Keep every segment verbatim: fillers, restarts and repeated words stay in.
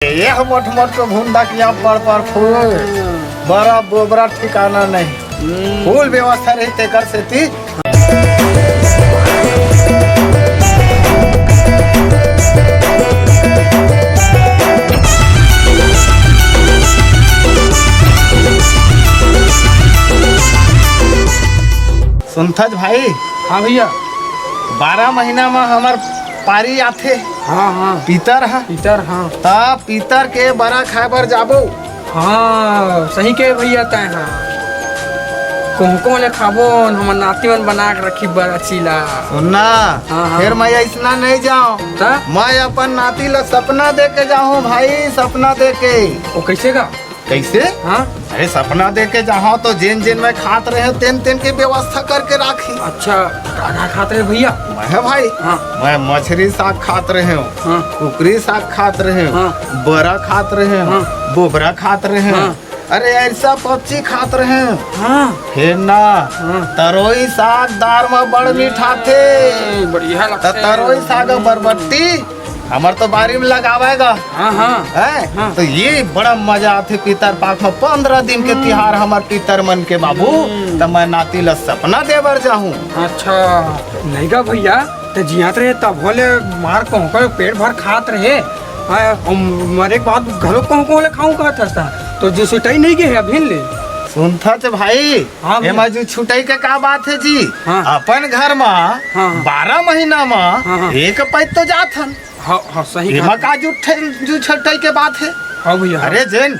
ये मोट मोट के भुंडा किया पर पर फूल, बरा बोबरा ठिकाना नहीं। फूल व्यवस्था रही तेकर सेती। सुनथच भाई? हाँ भैया। बारह महीना म हमर पारी आथे। हाँ, हाँ। पितर ह। पितर, हाँ। त पितर के बरा खाए बर जाबो। हाँ, सही कहे भैया तैं ह। कोहको ले खाबो, हमर नाती मन बना के रखी बरा चीला। सुनना, हाँ, हाँ। फिर मैं अइसना नहीं जाऊँ। त? मैं अपन नाती ला सपना दे के जाऊँ भाई, सपना दे के। ओ कैसे गा? कैसे? हाँ। अरे सपना दे के जाहूँ तो जेन जेन मैं खात रहे हूँ तेन तेन के व्यवस्था करके राखी। अच्छा, का का खात रहे भैया? मैं भाई, हाँ। मैं मछरी साग खात रहे हूँ, हाँ। कुकरी साग खात रहे हूँ, हाँ। बरा खात रहे हूँ, हाँ। बोबरा खात रहे हूँ। हाँ। अरे ऐसा पक्षी खात रहे हूँ। हाँ। फिर ना, हाँ। तरोई साग दार में बड़ मिठाथे। हम्म, बढ़िया त लगथे। तरोई साग अउ बरबट्टी हमर तो बारी में लगावेगा। हाँ, हाँ। है? हाँ। तो ये बड़ा मजा आथे पितर पाख में, पंद्रह दिन के हम्म। तिहार हमर पितर मन के बाबू, हम्म। त मैं नाती ला सपना दे बर जाहूँ। अच्छा, नहीं गा भैया, त जियात रहे तब होले मार कहूँ का पेट भर खात रहे। हाँ, हम मरे के बाद घलो कहूँ कहूँ ले खाऊँ कहत हस त, तो जो सुटाई नहीं गे हे अभी ले। सुनथच भाई, हाँ भैया। एमा जो छुटाई के का बात है जी? हाँ। अपन घर मा हाँ, हाँ। बारह महीना मा हाँ, हाँ। एक पैत तो जात हन। हाँ, हाँ, सही एमा कहा। का जू ठे-, जू छुटाई के बात है? हाँ भैया, हाँ। अरे जेन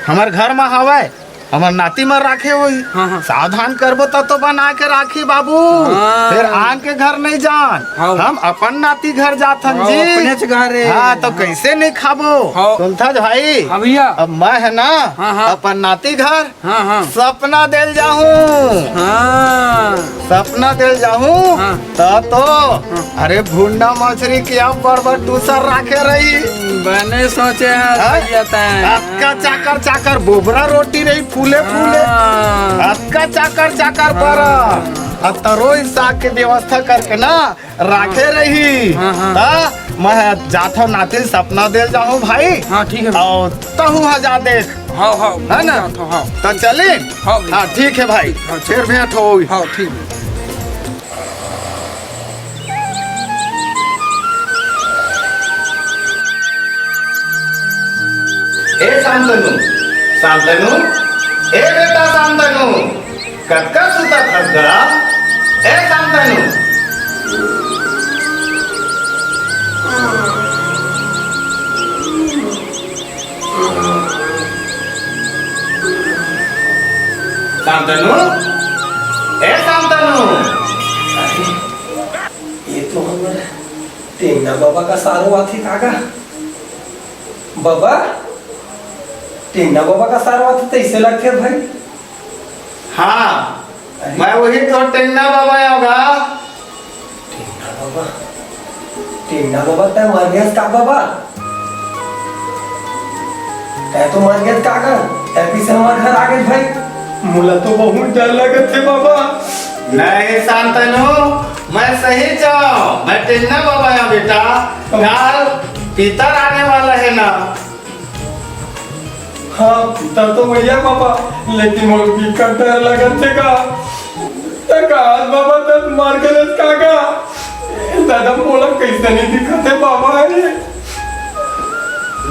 हमर घर मा हवय, हमर नाती मन राखे होही। हाँ, हाँ। सावधान करबो त तो बना के राखी बाबू। हाँ। फिर आन के घर नहीं जान। हाँ। हम अपन नाती घर जात हन हाँ, जी। अपनेच घर हे। हाँ, तो हाँ। कैसे नहीं खाबो? हाँ। सुनथच भाई? हाँ भैया। अब मैं है ना, हाँ, हाँ। अपन नाती घर हाँ, हाँ। सपना देल जाहूँ। हाँ। सपना देल जाहूँ। हाँ। त तो, हाँ। अरे भुंडा मछरी के अब बड़ बड़ दूसर राखे रही। बने सोचे है हाँ? भैया तैं। अतका चाकर चाकर बोबरा रोटी रही फूले फूले। हाँ। अतका चाकर चाकर हाँ। पर। आ तरोई साग के व्यवस्था करके ना राखे हाँ। रही। हाँ, हाँ। त मैं जाथव नाती ल सपना देल जाहूँ भाई। हाँ, ठीक है भाई। अउ तहूँ हा जा देख। हाँ, हाँ, है ना? जाथव, हाँ। त चली? हाँ भाई। हाँ, ठीक है भाई। हाँ, चल। फिर भेंट होई। हाँ, ठीक है। ए शांतनु, शांतनु, ए बेटा शांतनु, कतका सुतत हस गा? ए शांतनु। शांतनु, ए शांतनु। अरे, ये तो हमर टेंगना बाबा का सारो आथे का गा? बाबा, टेंगना बाबा का सारो आथे तइसे लगथे भाई। हाँ, अरे। मैं वही तो टेंगना बाबा आऊंगा। टेंगना बाबा, टेंगना बाबा, तैं मर गेस का बाबा? तैं तो मर गेस का गा? तैं पीछे हमर घर आ गेस भाई। मोला तो बहुत डर लगत हे बाबा। नहीं शांतनु, मैं सही जाऊं, मैं टेंगना बाबा आऊं बेटा। काल पितर आने वाला है ना, हाँ, पितर तो भैया बाबा, लेकिन मोर बिकट डर लगत हे का। त का आज बाबा तैं मर गेस का गा? दादा मोला कैसे नहीं दिखत हे बाबा रे?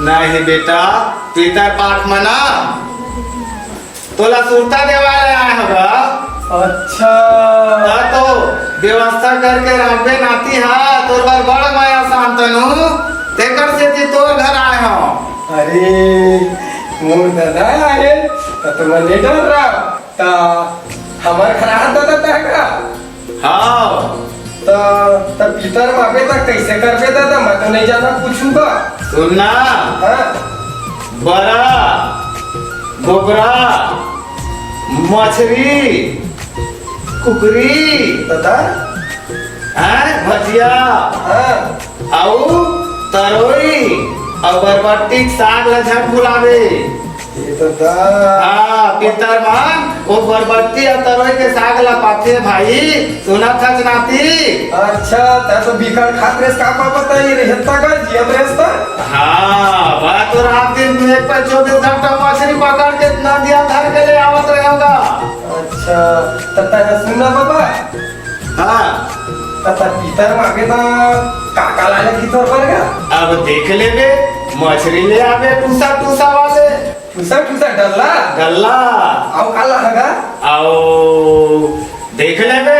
नहीं बेटा, पितर पाठ मना, तोला सुरता देवाय आए हव गा। अच्छा। त तो व्यवस्था करके राखबे नाती हा, तोर बर बड़ मया शांतनु, तेकर सेती तोर घर आए हव। अरे, मोर दादा आए, त तो मैं नहीं डर रहा। त हमर घर आ दादा तह का? हाँ। त, त पितर मापे त कैसे करबे दादा? मैं तो नहीं जाना कुछू का। सुनना। हाँ। बरा, बोबरा, मछरी, कुकरी, दादा। हैं, भजिया। हाँ। अउ तरोई, अउ बरबट्टी के साग ला झट भुलावे। ये तो दा। हाँ, पितर मन, वो बरबट्टी अउ तरोई के साग ला पाथे भाई, सुनत हस नाती? अच्छा, तैं तो बिकट खात रेहेस का पापा, तैं ये रेहेस त का जियत रेहेस त? हाँ, मैं तो रात दिन एक पे चौबीस घंटा मछरी पकड़ के नदिया धर के ले आवत रहेंव गा। अच्छा, त तैं सुन ना बाबा। हाँ। त तैं पितर म आबे त का का लाने लगही तोर बर गा? अब देख लेबे, मछरी ले आबे टूसा टूसा वाले। ठूसा ठूसा डल्ला? डल्ला। अउ का लाहूँ गा? अउ देख लेबे,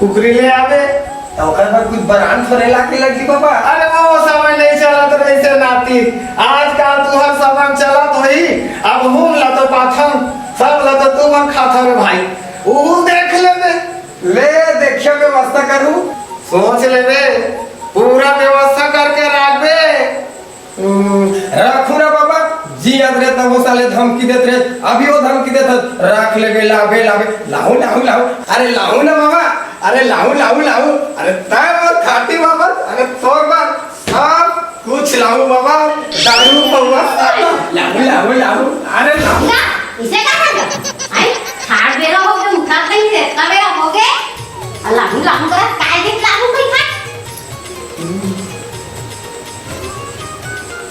कुकरी ले आबे। त ओकर बर कुछ बरान थोरे लाके लगही बाबा? अरे वो समय नइ चलत रहिसे नाती, आजकल तुँहर समय चलत होही। अब हूम ला तो पाथन, सब ला तो तुमन खाथव रे भाई, उहू देख लेबे। ले देखिया व्यवस्था करहूँ। सोच लेबे, पूरा व्यवस्था करके राखबे। हम्म, राखहूँ ना बाबा, जियत रेहेस तब वो साले धमकी देत रहे, अभी वो धमकी देत हे, राख लेबे, लाबे, लाबे, लाहूँ, लाहूँ, लाहूँ, अरे लाहूँ ना बाबा, अरे लाहूँ, लाहूँ, लाहूँ, अरे तैं मोर खाटी बाबा, अरे तोर बर सब कुछ लाहूँ बाबा, दारू पौवा, लाहूँ, लाहूँ, लाहूँ, अरे लाहूँ। ना, इसे का था? आई, खाड़ बेरा होगे, उठा कहीं से, का बेरा होगे? लाहूँ, लाहूँ करत, काय दिन लाहूँ कहीं खा?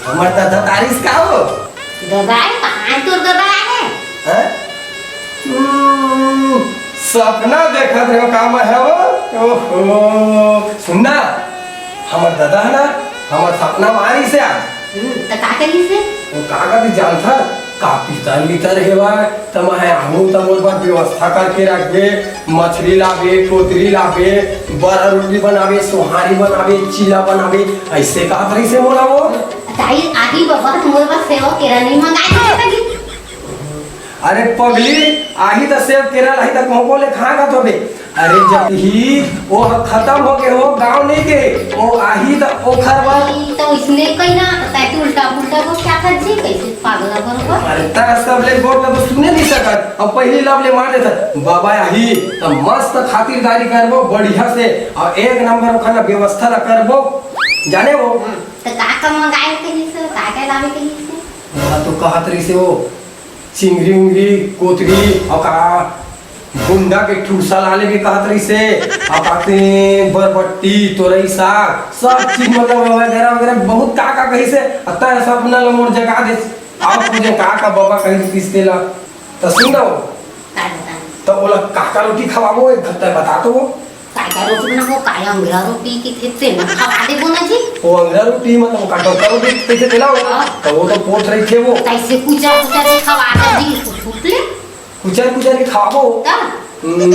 हमर ददा तारिस का हो? ददा हे, कहाँ तोर ददा हे? हैं? हम्म, सपना देखत रहे का मैं हे वो? ओहो, सुन ना, हमर ददा हे ना, हमर सपना म आइस हे आज। हम्म, त का करिस हे? वो का करिस जानथस? का पितर वितर हेवय, त मैं आहूँ त मोर बर व्यवस्था करके रखबे, मछरी लाबे, कोतरी लाबे, बरा रोटी बनाबे, सोहारी बनाबे, चीला बनाबे, अइसे कहत रहिस हे मोला वो। ताई आही बाबा, त मोर बर सेव केरा नइ मंगाए रहिस कभी। अरे पगली, आही त सेव केरा लाही त कहूँ बोले खा गा तो बे। अरे जकही, वो ह खतम होगे, वो गाँव नइ गे, वो आही त ओखर बर। ई त इसने कही ना, त तैं तो उल्टा पुल्टा को क्या कर जी, कैसे पागल बरोबर। अरे तैं सबले गोठ ला तो सुने नइ सकत, अब पहिली लब ले मार देथस, बाबा आही त मस्त खातिरदारी करबो बढ़िया से, अउ एक नंबर ओखर ला व्यवस्था ला करबो, जाने वो। हम्म, त का का मंगाए कहिस, का का लावे कहिस? वहाँ तो कहत रहिस हे वो, चिंगरी उंगरी, कोतरी, अउ का गुंडा के ठुरसा लाने भी कहत रहिस हे, अउ काते बरबट्टी, तोरई साग, सब चीज मतलब वगैरह वगैरह बहुत का का कहिस हे, अउ तैं सब न ल मोर जगा दे, अउ तुझे का का बाबा कहिस हे तेला, त सुन ना वो, का बताऊं? त ओला का का रोटी खवाबो, एक घंटा बता तो वो। काय काय रोटी बनाबो, काय अंगरा रोटी कहिथे, तेन खवा देबो ना जी। वो अंगरा रोटी मतलब का डोका रोटी कहिथे तेला वो? हाँ। त वो तो पोठ रहिथे वो। कैसे कुचर कुचर के खवा दे जी, फूट फूट ले। कुचर कुचर के खाबो? का? हम्म,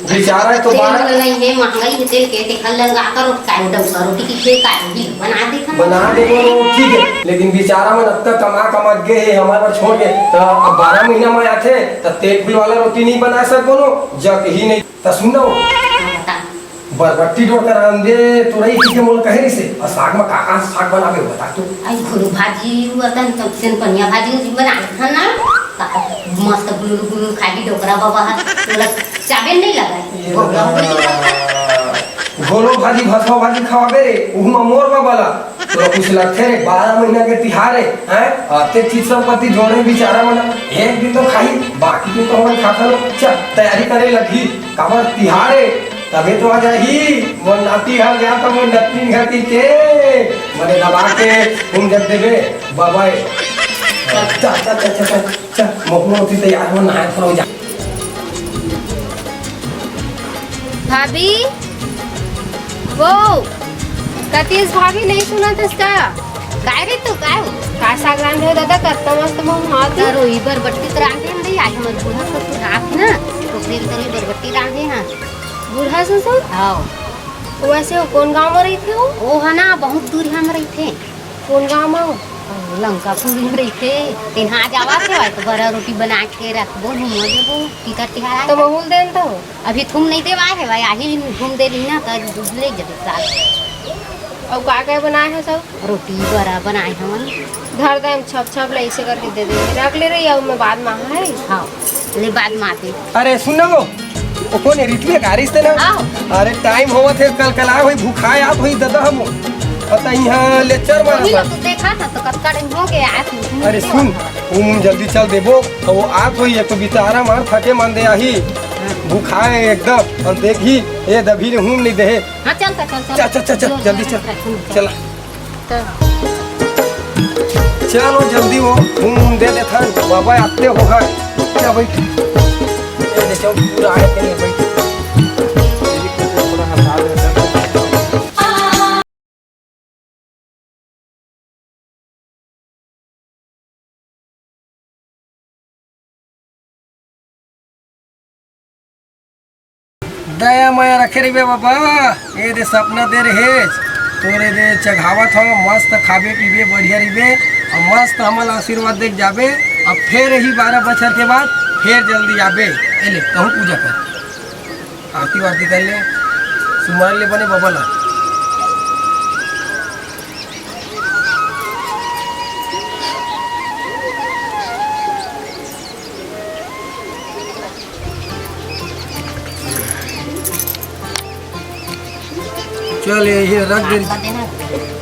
बेचारा तो तेल बार नइ हे, महंगाई हे तेल के, तेखर लंगा का रोटी, काय डोका रोटी कहिथे, काय भी बना देथन। बना देबो ना, ठीक हे, लेकिन बेचारा मन अतना कमा कमा गे हे, हमर बर छोड़ के, त अब बारह महीना म आथे, त तेल फूल वाला रोटी नइ बना सकबो नो, जकही नइ। त सुन ना वो, हाँ, बता। बरबट्टी डोर कर आन दे, तोरई कहिके मोला कहे रहिस हे, अउ साग म का का साग बनाबे, बता तो। आई घोलो भाजी, वो अतन तो सेन पनिया भाजी उजी बना लेथन ना, का मस्त गुलुर गुलुर खाही डोकरा बाबा ह, तोला चाबे नइ लगाए। ये घोलो बता। भाजी, भसवा भाजी खवाबे रे, उहू म मोर बाबा ला। तोला कुछ लगथे रे, बारह महीना के तिहार हे, हैं? अतेक चीज संपत्ति जोड़े बिचारा मन, एक दिन तो खाही, बाकी दिन तो हमन खाथन। चल, तैयारी करे लगही, काबर तिहार हे, तभे तो आ जाही। मोर नाती घर जा त मोर नतनी घर कहिके, मने दबा के घूम जब देबे, बाबा। चल, चल, चल, चल, चल। चल, मोकलो होती तैयार हो, नहाए धोए जा। भाभी, वो, कतीस भाभी नइ सुनत हस का? काय रे तू, काय हो? का साग रांधे हो दादा, कतना मस्त मोर हाथ हे। तरोई बरबट्टी तो रांधे हन दई, आज हमर बूढ़ा ससुर आथे ना, तो फिर तरोई बरबट्टी रांधे हन। बूढ़ा ससुर? हाँ। वैसे वो कोन गाँव म रहिथे वो? वो ह ना, बहुत दूर हम रहिथे। कोन गाँव म? लंकापुर में रहिथे, तेन हा जावत हे, त बरा रोटी बना के रखबो, घूमो जेबो, पितर तिहार त आए। महूँ ल देन तो। अभी थूम नइ देवाए हे भाई, आही थूम दे रही ना, त ले जबे साग। अउ का का बनाए हो सब? रोटी बरा बनाए हवन। धर दे, हम छप छप ले ऐसे करके दे देंगे, रख ले रही, अब मैं बाद में, है? हाँ, ले बाद में आते। अरे सुन ना वो, वो कोन हे, रितु हे का, रिश्ते ना? हाँ। अरे टाइम होवत हे, कल कल आए होई, भूखाए आप होई, दादा हम। पता इहाँ लेक्चर मारा वही था। तो देखा था, तो कतका दिन हो गया, आत नहीं अरे हुआ सुन, था। घूम जल्दी चल देबो, तो वो आत होई, एक तो बिचारा मार फटे मन दे आही, हाँ। भूखाए एकदम, और देखी, ये दभी ने हूम नहीं दे। हाँ, चल, चल, चल, चल। चल, चल, चल, चल, जो जल्दी जो चल। है, चल, चल। चल। चलो जल्दी वो घूम दे देथन, बाबा आते हो है। क्या बैठ? ये देखो पूरा आए के नहीं बैठ। दया मया रखे रहिबे बाबा, ये दे सपना दे रहेच, तोरे दे चघावत हो, मस्त खाबे पीबे बढ़िया रहिबे, और मस्त हमन आशीर्वाद देख जाबे। अब फेर यही बारह बछर के बाद फेर जल्दी आबे। ए ले, कहूँ पूजा कर, आरती वारती कर ले, सुमार ले बने बाबा ला। चल, ये, ये रख दे, भात ला देना।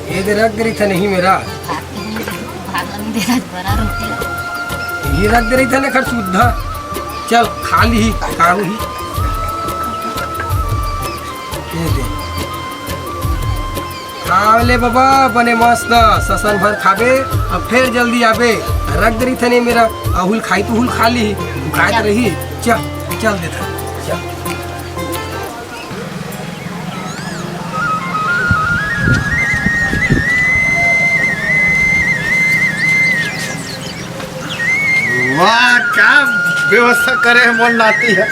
ये दे रख दे, नहीं मेरा। भात ला नहीं देना, बड़ा रोटी। ये रख दे रही था ना, खर सुद्धा। चल, खा ली, खाऊ ही। ये दे। खा ले बाबा, बने मस्त, ससन भर खाबे, अब फेर जल्दी आबे। रख दे रही था नहीं मेरा, अहुल खाई तो हुल खा ली, भुखाए तो चल। रही। चल, चल देता, चल। वाह, का व्यवस्था करे है मोर नाती है।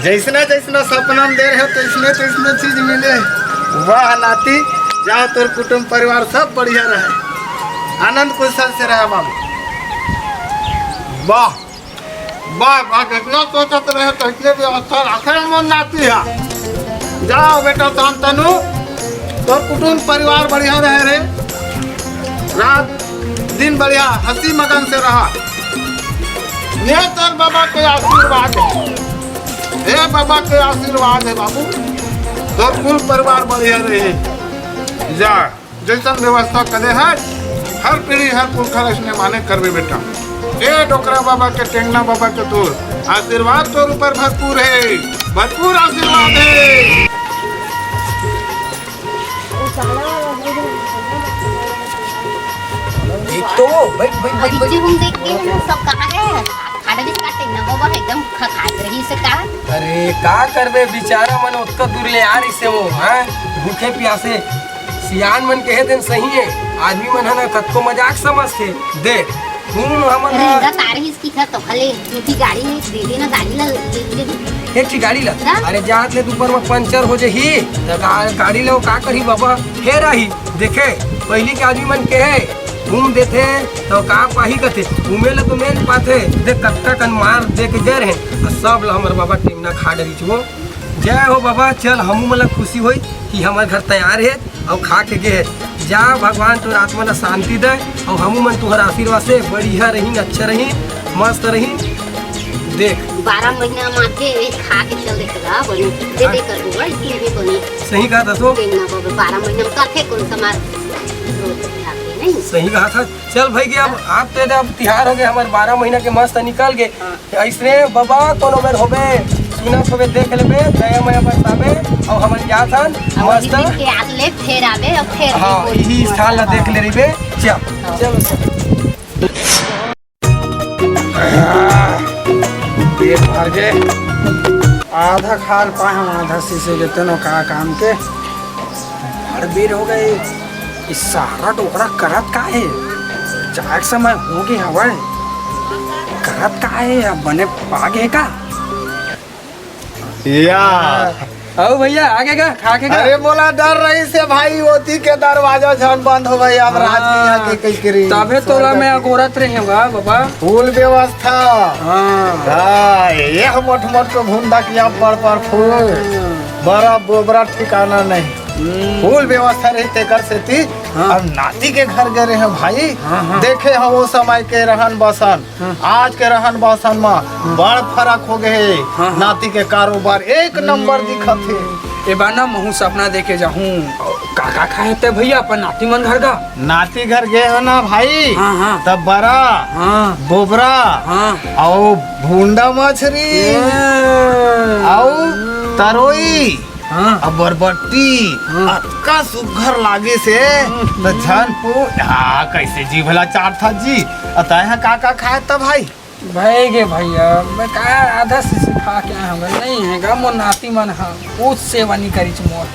जैसना जैसना सपना में दे रहे हो, तैसने तैसने चीज मिले। वाह नाती, जाओ तोर कुटुंब परिवार सब बढ़िया रहे, आनंद कुशल से रहे बाबू। वाह, वाह, वाह, जितना सोचत रहे, तैसने व्यवस्था रखे है मोर नाती है। जाओ बेटा शांतनु, तोर कुटुंब परिवार बढ़िया रहे रे। रात दिन बढ़िया हंसी मगन से रहा। ये तोर बाबा के आशीर्वाद है, हे बाबा के आशीर्वाद है बाबू, तोर कुल परिवार बढ़िया रहे। जा, जैसन व्यवस्था करे है, हर पीढ़ी हर पुरखा इसने माने करबे बेटा। ए डोकरा बाबा के, टेंगना बाबा के तोर आशीर्वाद तोर ऊपर भरपूर है, भरपूर आशीर्वाद है। एक तो वो, बैठ, बैठ, बैठ, अभी बैठ। जो हम देखते हैं ना, सब कहाँ गए हैं? खाना भी काटे ना, वो एकदम खा, खात रही से का? अरे, का करबे, बेचारा मन ओतका दूर ले आ रही से वो, हैं? भूखे प्यासे। सियान मन कहे देन सही है, आदमी मन है ना, कतको मजाक समझते। देख, हूँ हमन अरे, हा इधर तार ही इसकी था, तो खाली दूसरी गाड़ी में दे देना, गाड़ी ला दे दे। एक ठी गाड़ी ला। हाँ? अरे, जात ले ऊपर में पंचर हो जही, त गा-, गाड़ी ला वो का करही बाबा? फेर आही। देखे, पहिली के आदमी मन के है, घूम देथे, तो का पाही कथे, घूमे ला तो मेन पाथे। देख, कतका कन मार दे के गए रहे, आ सब ला हमर बाबा टीम ना खा डरी छो। जय हो बाबा, चल, हमू मन ला खुशी होई कि हमर घर तैयार है। अउ खा के गे हे। जा भगवान तोर आत्मा ला शांति दे, अउ हमू मन तुहर आशीर्वाद से बढ़िया रही, अच्छा रही, मस्त रही। देख। बारह महीना माथे खा के चल देखे ला, बने दे दे कर दूंगा, इसकी भी बनी। सही कहा था तो। देखना बाबा, बारह महीना में काथे कौन सा मार रोज खाते नहीं। सही कहा था। चल भाई, कि अब आप तो, अब तिहार हो गए, हमारे बारह महीना के मस्त निकल गए। हाँ। अइसने बाबा कोनो बेर होबे, सुनत होबे, देख लेबे, दया मया बरसाबे, अउ हमन जात हन, अब मस्त। अभी के आत ले फेर आबे, अब फेर हाँ, भी यही स्थान ला देख ले रहिबे। चल, हाँ। चलो, चलो। पेट भर के आधा खाल पाए हम, आधा शीशे के तेनो का काम के। बड़ बेर हो गए, ई सारा डोकरा करत का हे? जाए के समय हो गे हवय, करत का हे? अब बने पा गे का? या। अउ भैया, आगे का? खा के का? अरे, मोला डर रहिस हे भाई, ओती के दरवाजा झन बंद होवय, अब रात के यहाँ के कई करी। तभे तोला मैं अगोरत रहे हूँ, बाबा। फुल व्यवस्था। हाँ। हाँ, ये मोट मोट को भूंदा किया पर पर फूल। हाँ। बड़ा बोबरा ठिकाना नहीं। हम्म। फुल व्यवस्था रही तेकर सेती। हाँ। अब नाती के घर गए रहे भाई। हाँ, हाँ। देखे हो वो समय के रहन बसन। हाँ। आज के रहन बसन म हाँ। बड़ फरक हो गए हे। हाँ, हाँ। नाती के कारोबार एक नंबर हम्म। दिखत हे। ए बार ना महूं सपना देखे जाहूं। का का खाए ते भैया अपन नाती मन घर का? नाती घर गे हो ना भाई, हाँ, हाँ। तब बरा, हाँ। बोबरा, हाँ। अउ भूंडा मछरी, ए। अउ तरोई, हाँ। अउ बरबट्टी, हाँ। अतका सुग्घर लागे से, हम्म। त झन पू, हाँ, कैसे जीभ ला चाटथा जी। अ तैं ह का का खाए त भाई? भई गे भैया, मैं का आधा से सिखा के आए हंव, नहीं हे गा, मोर नाती मन ह कुछ सेवा नहीं करिस मोर।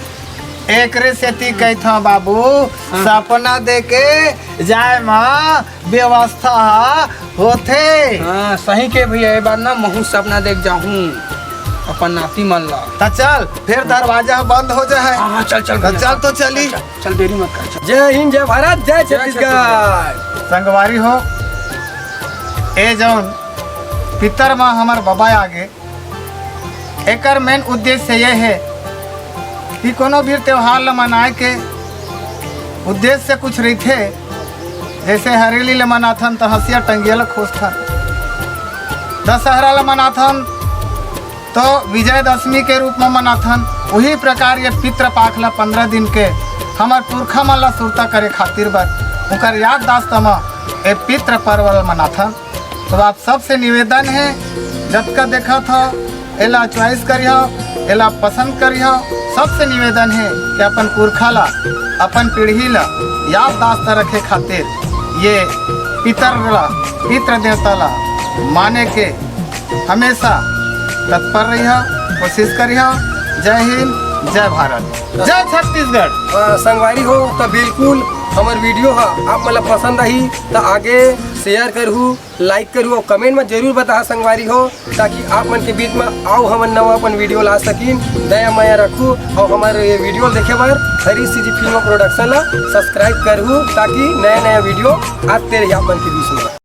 एकरे सेती कहिथंव बाबू, हाँ। सपना देखे जाए म व्यवस्था ह होथे। हाँ, सही के भैया, ए बार ना महूं सपना देख जाहूं अपन नाती मन ला। त चल, फेर दरवाजा बंद हो जाए। हाँ, हाँ, चल, चल त भैया, चल चल। तो चली। चल, चल, देरी मत कर, चल। जय हिंद, जय भारत, जय जय छत्तीसगढ़। छत्तीसगढ़। संगवारी हो, ए जौन पितर म हमर बबा आगे, एकर main उद्देश्य ये हे कि कोनो भी त्योहार ल मनाए के उद्देश्य कुछ रहिथे। जैसे हरेली ल मनाथन त हंसिया टंगिया ल खोजथन, दशहरा ल मनाथन तो विजयदशमी के रूप म मनाथन। उही प्रकार ये पितृ पाख ल पंद्रह दिन के हमर पुरखा मन ल सुरता करे खातिर बर उनकर याददाश्त म ए पितृ पर्व ल मनाथन। तो आप सबसे निवेदन हे, जतका देखत हो, एला choice करिहो, एला पसंद करिहो। सबसे निवेदन हे कि अपन पुरखा ला, अपन पीढ़ी ला याददाश्त रखे खातिर ये पितर ला, पितृ देवता ला माने के हमेशा तत्पर रहिहो, कोशिश करिहो। जय हिंद, जय भारत, जय छत्तीसगढ़। अ, संगवारी हो, त बिल्कुल हमर video ह आप मन ला पसंद आही, त आगे share करहू, like करहू अउ comment म जरूर बताहा संगवारी हो, ताकि आप मन के बीच म अउ हमन नवा अपन video ला सकिन। दया मया रखू अउ हमर ये video देखे बर हरीश CG Film Production ला subscribe करहू, ताकि नया नया video आते रही आप मन के बीच म।